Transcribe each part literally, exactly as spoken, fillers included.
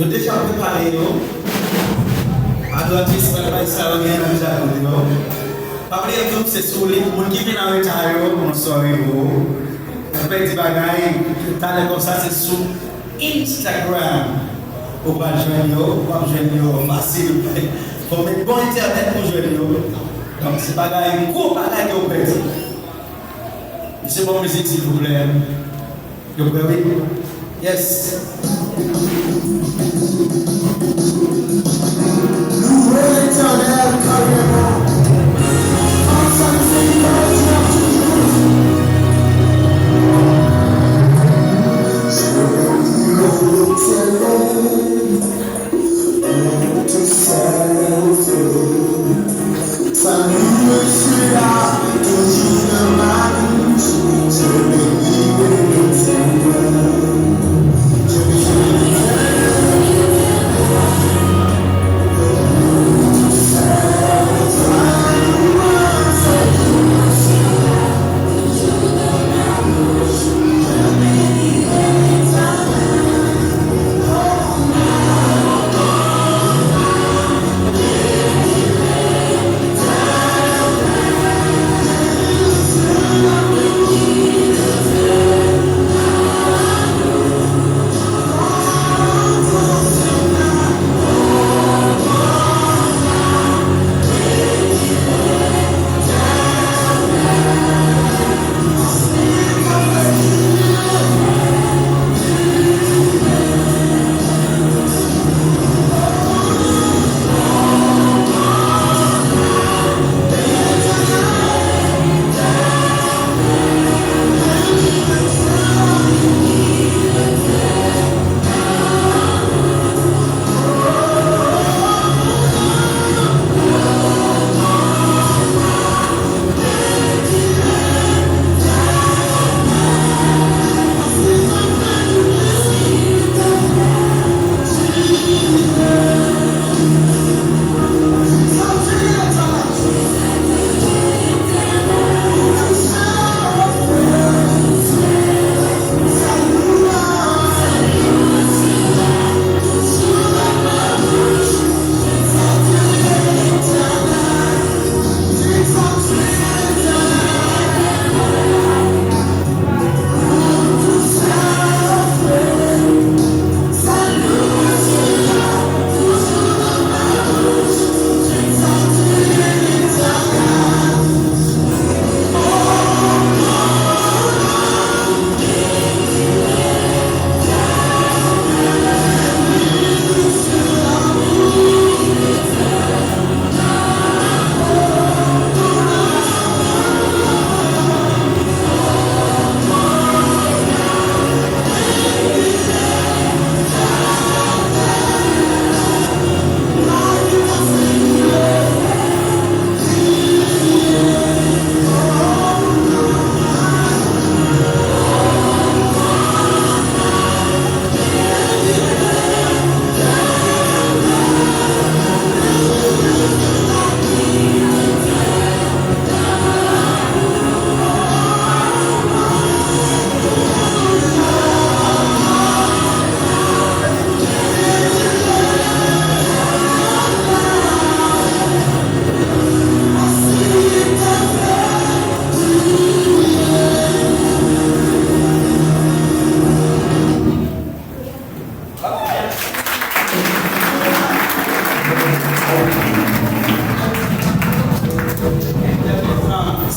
Yo deja prepare yo. Adoratris, pral bay sa yo gen nan deja kote yo. Pa bliye tou, se sou li, moun ki vin an reta yo, bonswa, wi, bro. Mwen pèdi bagay, talè konsa, se sou Instagram. Ou pral jwenn yo, w ap jwenn yo fasil. Fò w met bon entènèt pou jwenn yo. Donk, se bagay, gwo bagay ke w pèdi. Mesye, bon mizik, silvouplè. Yo prè, wi? Yes. Louwe Letènèl, karyè mwen. Ansanm se yon kòlèj toujou. Je bénis l'Éternel.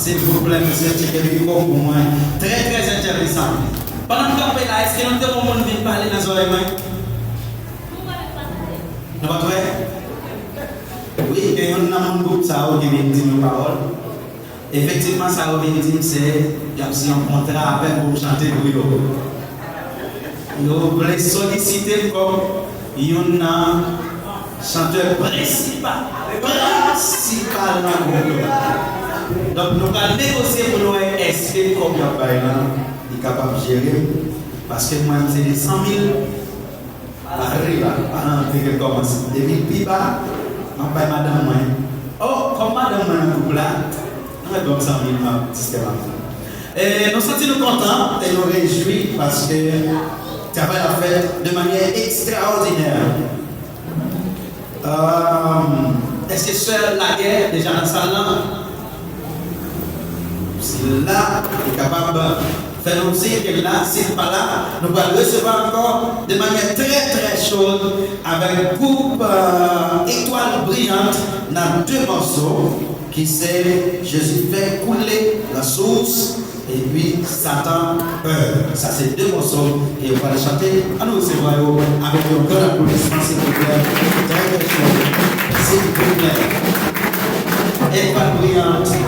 Silvouplè, mesye, tcheke mikwo pou mwen. Trè, trè enteresan. Pandan m kanpe la, èske nou te wè yon moun vin pale nan zòrèy mwen? Nou pa t wè? Wi, gen youn nan moun gwoup sa yo ki vin di m yon pawòl. Efektivman, sa yo vin di m se, y ap siyen yon kontra avè m pou m chante pou yo. Yo vle solisite m kòm youn nan chantè prensipal, prensipal nan gwoup yo. Donk, nou pral negosye pou nou wè èske kòb y ap bay la, li kapab jere m. Paske mwen, m se de san mil. Pa rive, pa nan antre ke l kòmanse. Depi l pi ba, m ap bay madanm mwen. Oh, kòm madanm mwen nan gwoup la, ann ban m san mil, m ap diskè madanm. E nou santi nou kontan e nou rejwi paske Travay la fèt de manyè ekstraòdinè. Èske sè Lagè deja nan sal lan? Si l la, li kapab fè nou siy ke l la. Si l pa la, nou pral resevwa ankò de manyè trè trè cho avèk gwoup Etwal Briyant nan de mòso ki se Jezi fè koule la sous epi Satan pè. Sa se de mòso ke yo pral chante. Ann nou resevwa yo avèk yon gran aplodisman, silvouplè. Trè trè cho, silvouplè. Etwal Briyant.